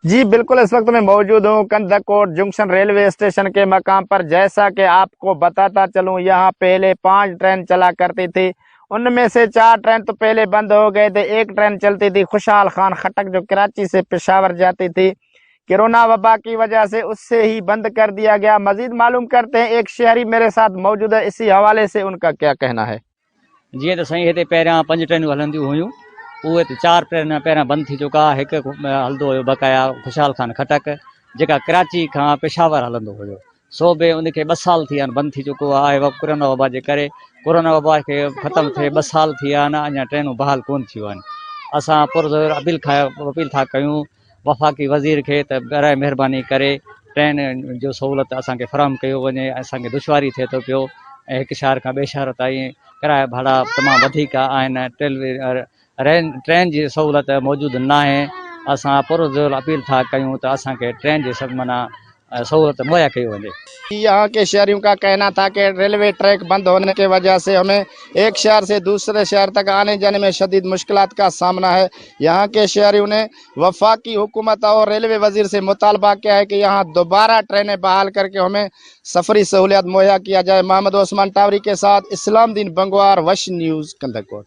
जी बिल्कुल, इस वक्त मैं मौजूद हूँ कंधकोट जंक्शन रेलवे स्टेशन के मकाम पर। जैसा कि आपको बताता चलूँ, यहाँ पहले 5 ट्रेन चला करती थी, उनमें से 4 ट्रेन तो पहले बंद हो गए थे। एक ट्रेन चलती थी खुशहाल खान खटक जो कराची से पेशावर जाती थी, कोरोना वबा की वजह से उससे ही बंद कर दिया गया। मजीद मालूम करते हैं, एक शहरी मेरे साथ मौजूद है, इसी हवाले से उनका क्या कहना है। जीअं त साईं हिते पहिरियां पंज ट्रेनूं हलंदियूं हुयूं, उहे त चार ट्रेन पहिरियां बंदि थी चुका। हिकु हलंदो हुयो बकाया खुशहाल खान खटक, जेका कराची खां पेशावर हलंदो हुयो, सो बि उनखे ॿ साल थी विया आहिनि, बंदि थी चुको आहे कोरोना वबा जे करे। कोरोना वबा खे ख़तमु थिए ॿ साल थी विया आहिनि, अञा ट्रेनूं बहाल कोन थियूं आहिनि। असां पुरज़ोर अपील था कयूं वफ़ाक़ी वज़ीर खे त बराए महिरबानी करे ट्रेन जो सहूलत असांखे फराहम कयो वञे। असांखे दुश्वारी थिए थो पियो ऐं हिकु शहर खां ॿिए शहर ताईं किराया भाड़ा तमामु वधीक आहिनि, ट्रेन जी सहूलत मौजूदु न आहे। असां पुरज़ोर अपील था कयूं त असांखे ट्रेन जी माना सहूलत मुहैया कई वञे। यहाँ के शहरियों का कहना था कि रेलवे ट्रैक बंद होने की वजह से हमें एक शहर से दूसरे शहर तक आने जाने में शदीद मुश्किलात का सामना है। यहाँ के शहरियों ने वफाकी हुकूमत और रेलवे वजीर से मुतालबा किया है कि यहाँ दोबारा ट्रेनें बहाल करके हमें सफरी सहूलियत मुहैया किया जाए। मोहम्मद उस्मान टावरी के साथ इस्लामदीन बंगवार, वश न्यूज़, कंधकोट।